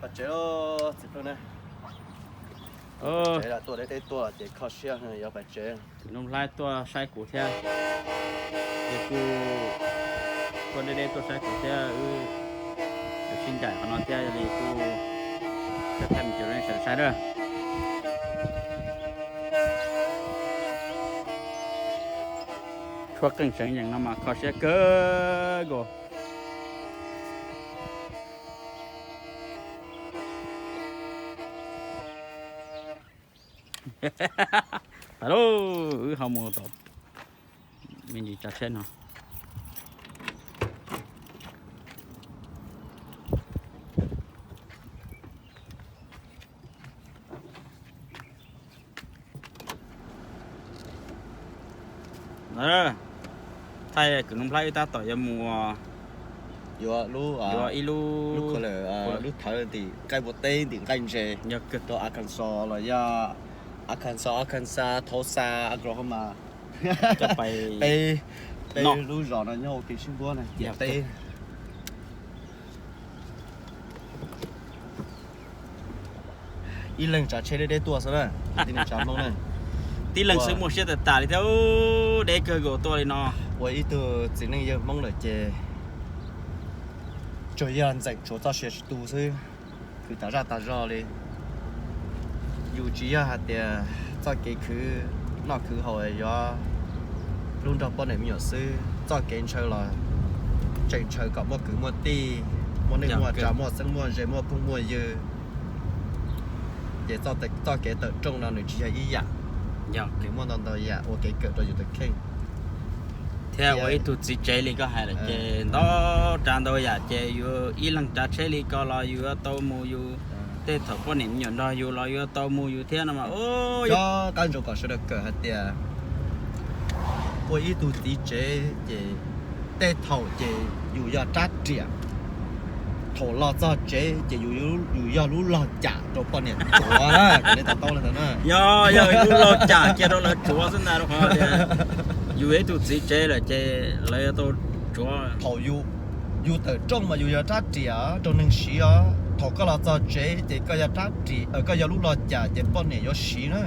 Pais tsev los txiv plooj na. Pais tsev, tuaj deb deb tuaj ces kho siab yuav pais tsev. Tus Nuj Nplhaib tuaj saib kuv thiab, es kuj tuaj deb deb tuaj saib kuv thiab, wb sib ncaim qhov no thiab, yog li kuj thaij me ntsis rau nej sawv daws saib na. Tshuab qeej seev yeem no mas kho siab kawg nkaus. Pais lauj, wb ho mus tom me ntsis tsav tsheb no. Thaij kwv Nuj Nplhaib wb tab tom yuav mus yuav ib lub, lub thawv tim nqaij npua teb tim nqaij ntses rau Arkansas los yog Arkansas, Arkansas, Tulsa, Oklahoma. Peb lub zos no nyob ua ke sib npuab na, ciam teb. Ib leeg tsav tsheb deb deb tuaj xwb na, tib neeg tsav Hmoob na. Tib leeg xwb muaj siab tas tas li thiab, deb kawg nkaus tuaj li no. Ua ib tug txiv neej yawg Hmoob lawm ces tsuas yog ntxeem tshuav txoj sia tsis tu xwb, khwv tas zaj tas zog li. Yus tsis yog hais tias txoj kev khwv noj khwv haus yuav hlub nrog poj niam me nyuam xwb, txoj kev ntshaw los tseem ntshaw kom muaj kwv muaj tij, muaj neej muaj tsav, muaj xeeb muaj ze, muaj phooj muaj ywg. Ces txoj kev tawm rooj no nws tsis yog ib yam, nws muaj ntau ntau yam ua kev kawm rau yus tus kheej. Thiab ua ib tug txiv tsev li koj hais lawm ces ntau tsav ntau yam ces yus ib leeg tsav tsheb li ko los yus yuav tau mus, yus tej thaum poj niam me nyuam nrog yus los yuav tau mus yus thiab no mas. Cov qab ntsoov kom sawv daws kawm hais tias ua ib tug txiv tsev ces tej thaum ces yus yog rab riam, thaum los txog tsev ces yus yog lub log cam rau poj niam tsuav na, kom nej to taub li ntawd na. Yog, yog lub log cam cia rau lawv tsuav xwb ntag, rau qhov tias yus ib tug txiv tsev lawm ces lawv yuav tau tsuav. Thaum yus tawm rooj mas yus yog rab riam rau neeg siv os, thaum koj los txog tsev ces koj yog rab riam, koj yog lub log cam ces poj niam yuav siv na.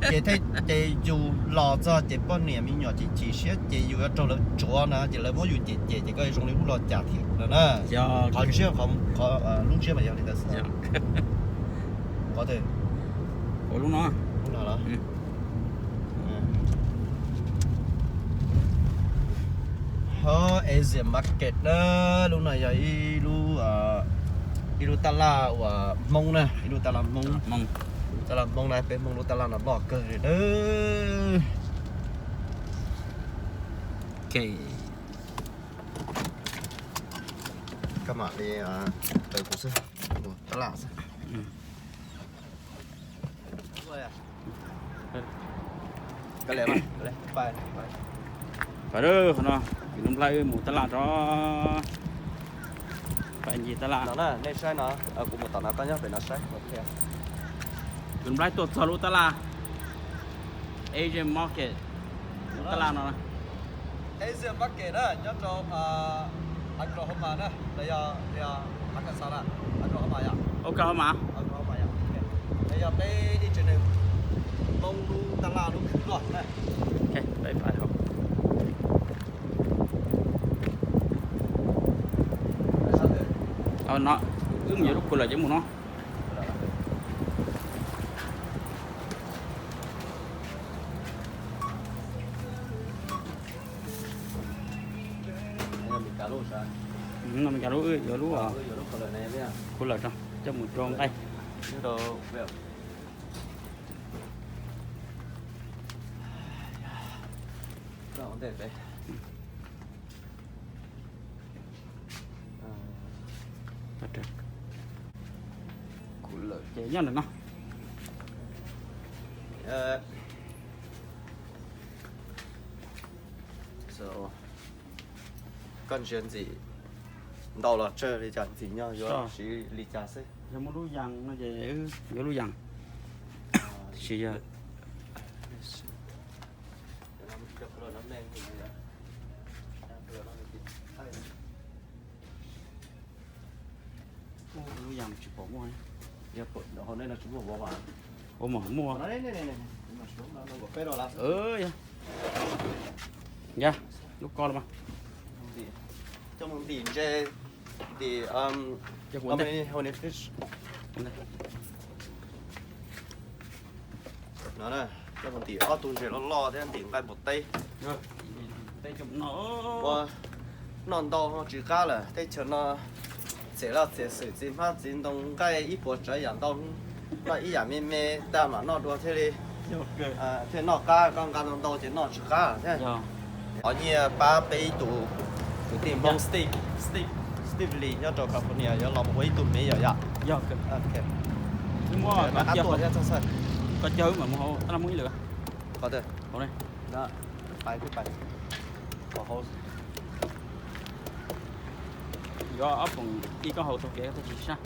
Ces, ces yus los txog ces poj niam me nyuam chim chim siab ces yus yuav raug lawv tsuav na, ces lawv muab yus cem cem ces koj zoo li lub log cam thiab no na. Qhov ntsiab, qhov lub ntsiab mas yog li ntawd xwb. Qhov twg? Ua lub no. Lub no los? Ho Asian market na, lub no yog ib lub, ib lub taj laj uas Hmoob na, ib lub taj laj Hmoob. Taj laj Hmoob na, peb Hmoob lub taj laj no loj kawg li na. Koj mam li raws kuv xwb, mus taj laj xwb. Pais, qhov no kwv Nuj Nplhaib wb mus taj laj tso. Pais ncig taj laj. Nej saib no, kuv mus tom no, koj nyob pem no saib. Kwv Nplhaib tuaj txog lub taj laj Asian Market, lub taj laj no. Asian Market na, nyob rau Oklahoma na, los yog Arkansas na, Oklahoma yom. Oklahoma. Oklahoma yom. Los yog peb ib tsev neeg Hmoob lub taj laj lub khwv loj na. Peb pais hauv. No, wb mus yuav lub cooler ces mus no. No Meskas lub, yuav lub cooler tso, coj mus rau nqaij. Cooler ces nyob ntawm no. Koj ntsia ntxim ntau los tsawg li cas, ntxim nyog yuav siv li cas xwb. Yog muaj lub yas no ces yuav lub yas. Tab sis yog Yam tsis pom muaj. Ua mas muaj. Yog, lub ko los mas. Coj mus ntim ntses, ntim, um, company Honey Fish. No, coj mus ntim ob tug ntses loj loj thiab ntim nqaij npua teb. Ua, noj ntau ho tsis qab lawm, teb chaws no txiav laj txiav xwm txiv hmab txiv ntoo nqaij ib puas tsav yam ntau, noj ib yam me me tag mam noj dua thiaj li, thiaj noj qab, koj nqa ntau ntau ces noj tsis qab thiab. Qhov nyiaj pab peb ib tug kwv tij Hmoob Steve, Steve, Steve Lee nyob rau California yuav los mus ua ib tug mayor yom. Koj caw mam mus hauv, tab laj muaj ib lwm. Qhov twg? Hauv ne. Yuav ob poom ib koj haus tau kev koj thiaj tsis sab.